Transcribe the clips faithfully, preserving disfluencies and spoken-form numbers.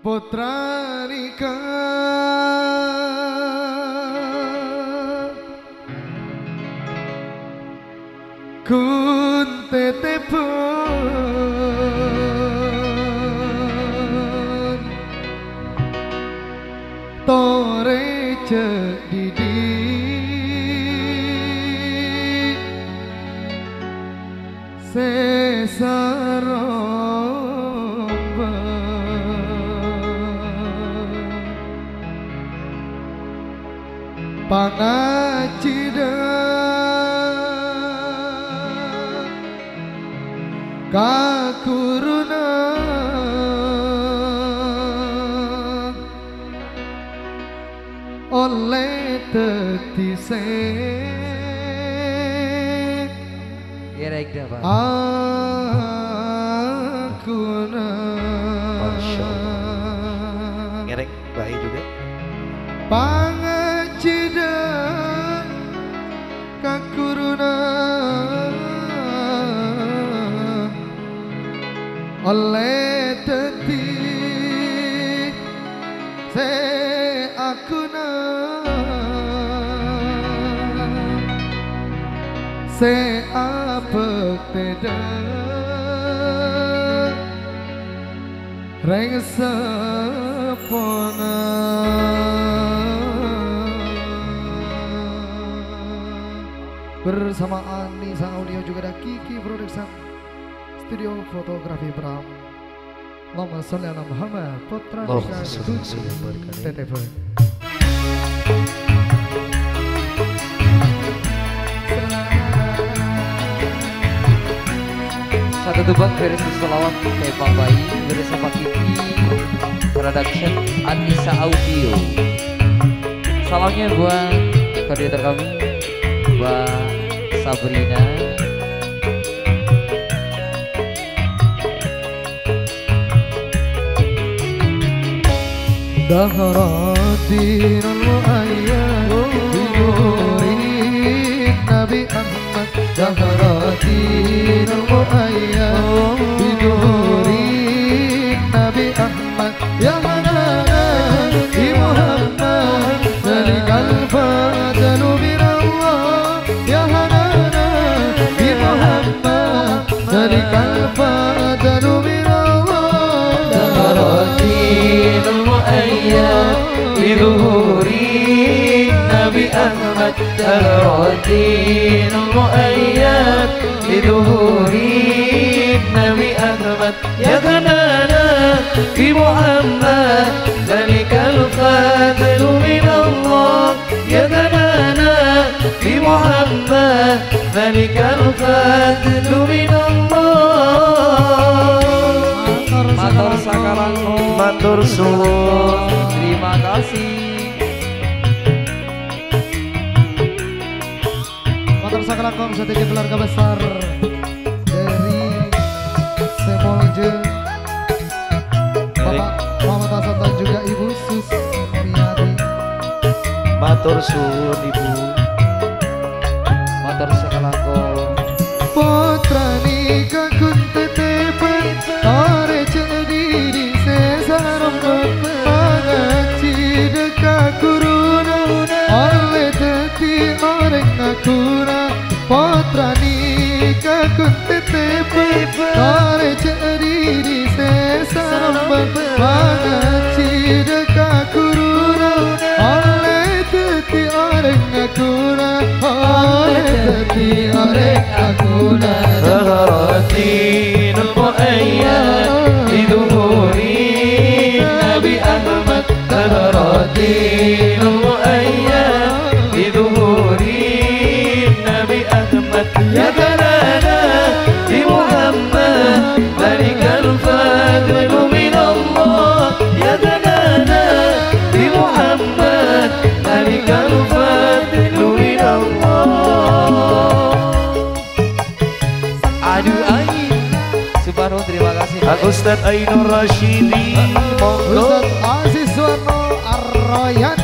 Pottra nèka ghun tètèbhân torè jhâ' dhibi' sè saromba. Pangajhidhân ka ghuruna ollè dhâddhi sè Ngèrèng, Pak. Aghuna. Masya Allah. Ngèrèng, Mbak Ayu juga. Pangajhidhân ka ghuruna ollè dhâddhi sè aghuna, sè abhâktè dhâ' rèng seppona. Bersama Anissa Audio juga ada Kiki Production. Studio fotografi Pram. Allahumma sholli ala Muhammad, pottra Allahumma nèka sholli wa sallim wa barik alaih. Tètèbhân. Satu tebak versi selawat tema bayi bersama Kiki Production Anissa Audio. Salamnya buat koordinator kami, Mbak Sabrina. Dahra dinul mu'ayyad bi nurin Nabi Ahmad. Dahra dinul mu'ayyad bi nurin Nabi Ahmad. Ya hanana bi Muhammad, zalikal fadlu minallah. Ya hanana bi Muhammad, zalikal fadlu minallah. Dahra dinul mu'ayyad bi zuhuri Nabi Ahmad. Dahra dinul mu'ayyad bi zuhuri Nabi Ahmad. Ya hanana bi Muhammad, zalikal fadlu minallah. Ya hanana bi Muhammad, zalikal fadlu minallah. Matur sakalangkong. Matur suwun. Terima kasih. Matur sakalangkong sadhâjâ keluarga besar dari Semolja, Bapak Muhammad Hasan dan juga Ibu Susmiati. Matur suwun, Ibu. Matur sakalangkong. Pottra nèka ghun tètèbhân, torè jhâ' dhibi' sè saromba, pangajhidhân ka ghuruna, ollè dhâddhi orèng aghuna. Pottra nèka ghun tètèbhân, torè jhâ' dhibi' sè saromba, pangajhidhân ka ghuruna, ollè dhâddhi orèng aghuna, ollè dhâddhi orèng aghuna. Zahra dinul mu'ayyad bi zuhuri Nabi Ahmad. Zahra dinul mu'ayyad bi zuhuri Nabi Ahmad. Ya hanana bi Muhammad, zalikal fadlu minallah. Ya hanana bi Muhammad, zalikal fadlu minallah. Aduh, ai. Subhanallah, terima kasih. Pak Ustadz Ainur Rasyidi, monggo. Ustadz Aziz Suwarno Arroyan.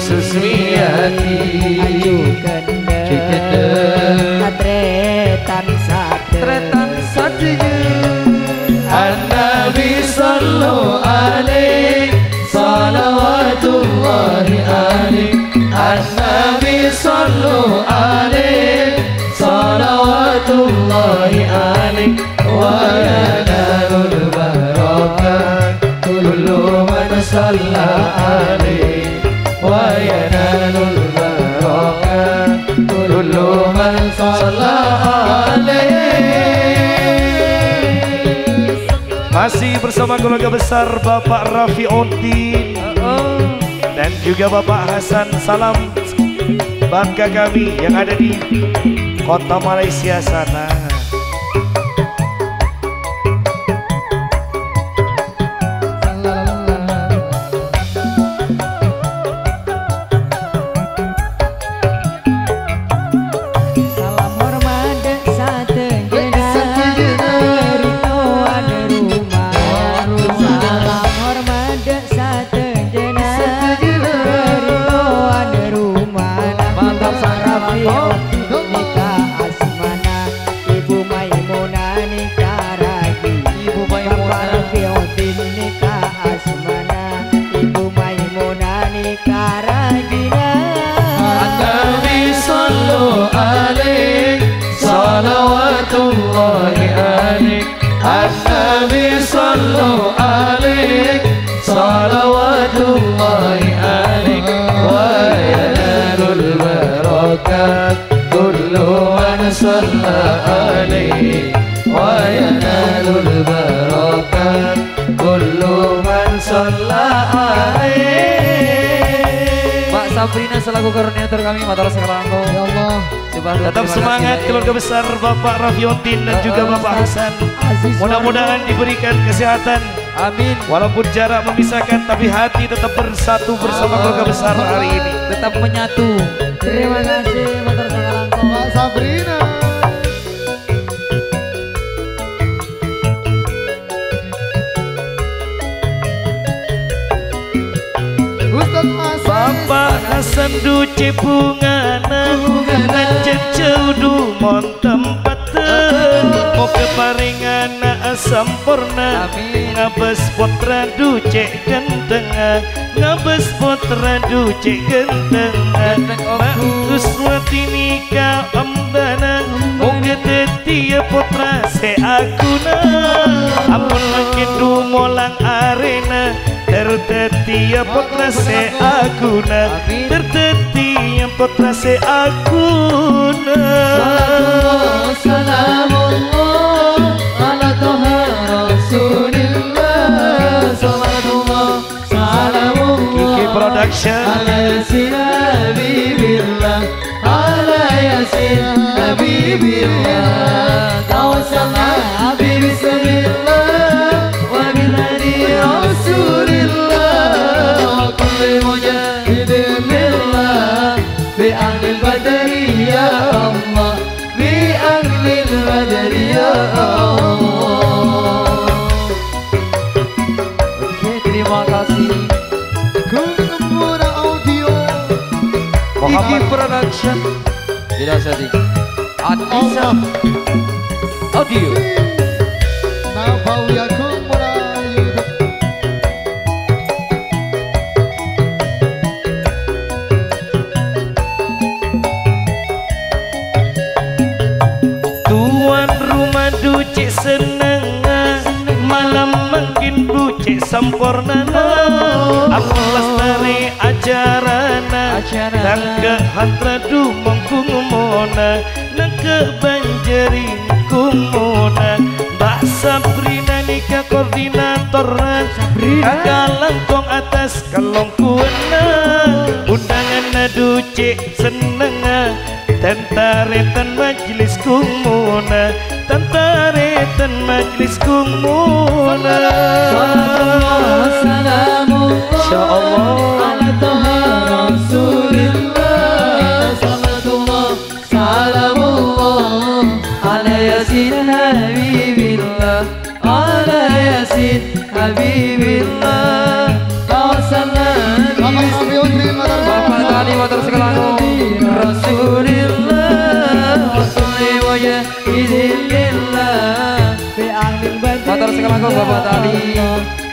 Susmiyati. Aju gendeng. Aju gendeng. Tarètan sadhâjâ. Tarètan sadhâjâ. An-Nabi sallu alaihi, salawatullahi alaihi. An-Nabi sallu alaihi, salawatullahi alaihi. Wa yanalul barakah kullu man shalla alaihi. Wa yanalul barakah kullu man shalla alaihi. Masih bersama keluarga besar Bapak Rafiuddin dan juga Bapak Hasan. Salam bangga kami yang ada di kota Malaysia sana. Salam hormat dâ' sadhâjâna, dhâri towana roma. Salam hormat dâ' sadhâjâna, dhâri towana roma. Mantap, Pak Rafi. Nèka asmana Ibu Maimunah nèka ragi. Ibu Maimunah. Bapak Rafiuddin nèka asmana Ibu Maimunah nèka ragina. An-Nabi sallu alaihi, salawatullahi alaihi. An-Nabi sallu alaihi, salawatullahi alaihi. Wa yanalul barakat kullu man shalla alaihi. Wa yanalul barakat kullu man shalla alaihi. Pak Sabrina selaku koordinator kami, matur sakalangkong. Ya Allah. Coba tetap semangat, keluarga besar Bapak Rafiuddin dan juga Bapak Hasan. Mudah-mudahan diberikan kesehatan. Amin. Walaupun jarak memisahkan, tapi hati tetap bersatu bersama keluarga besar hari ini. Tetap menyatu. Terima kasih, matur sakalangkong. Pak Sabrina. Ustaz Asep. Bapak Hasan dhu cè' bhungana, bhungana. Nan jhânjhâu dhu mon tempatta. Moghâ parèngana asamporna. Amin. Ngabâs pottra dhu cè' ghântengnga, ngabâs pottra dhu cè' ghântengnga. Ghânteng, Om. Ma' Kuswati nèka embhâna, moghâ dhâddhiyâ pottra sè aghuna. Ampon mangkèn dhu molang arèna, terro dhâddhiyâ pottra sè aghuna. Amin. Ter dhâddhiyâ pottra sè aghuna. Salamullah, salamullah, ala Toha Rasulillah. Salamullah, salamullah, Kiki Production. Ala Yasin Habibillah, ala Yasin Habibillah. Tawassalna bi bismillah, wa bi nadi Rasulillah, wa kulli mujahidin lillah, bi ahlil badri ya Allah. Bi ahlil badri ya Allah. Oke, terima kasih. Gungpura Audio. Muhammad Iki Production. Tidak sedih. Adisa Audio. Nah, Pauya Gungpura YouTube. Tuan rumah dhu cè' sennengnga, malem mangkèn dhu cè' sampornana. Ampon lastarè acarana, acarana. Tangghâ hantra dhu mongghung mona, nangghâ bânjâri kumona. Mbak Sabrina nèka koordinatorra, Sabrina. Kakalangkong attas kalongguwânna, undanganna dhu cè' sennengnga, tan-tarètan majlis kumona, tan-tarètan majlis kumona. Salamullah, salamullah, Insya Allah. Ala Toha Rasulillah. Salatullah, salamullah, ala Yasin Habibillah. Ala Yasin Habibillah. Tawassalna bi Bapak Rafiuddin, Bapak Tali matur sakalangkong. Rasulillah, wa salli wa jahidillah. Matur sakalangkong, Bapak Tali.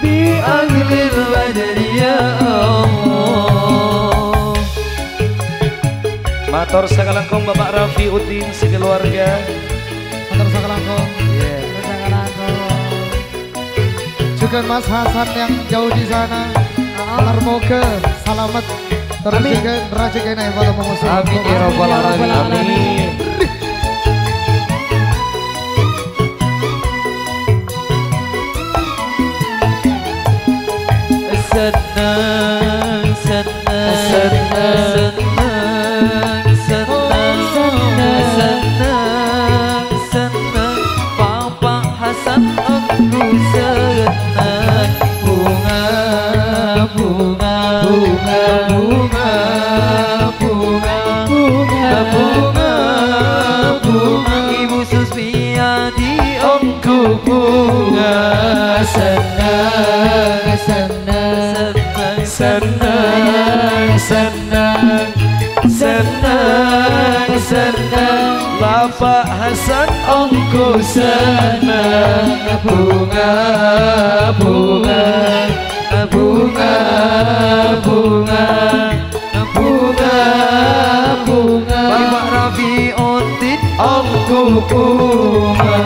Bi ahlil badri ya Allah. Mator sakalangkong Bapak Rafiuddin sekeluarga. Mator sakalangkong. Iya. Mator sakalangkong. Juga Mas Hasan yang jauh di sana. Heeh. Moga salamet. Terus amin. Juga rezekine pada mengusung. Amin ya rabbal alamin. Amin. Senneng, senneng, senneng, senneng, senneng, senneng. Papa Hasan aku senneng. Bunga, bunga, bunga, bunga, bunga, bunga, bunga, bunga. Ibu Susmiyati aku bunga. Senneng, senneng, senneng, senneng, senneng, senneng. Bapak Hasan aku senneng. Bunga, bunga, bunga, bunga, bunga, bunga. Bapak Rafiuddin aku bunga.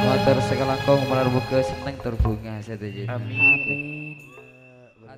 Matur sakalangkong, mola-moga senneng tur bunga sadhâjâ. Amin. Amin.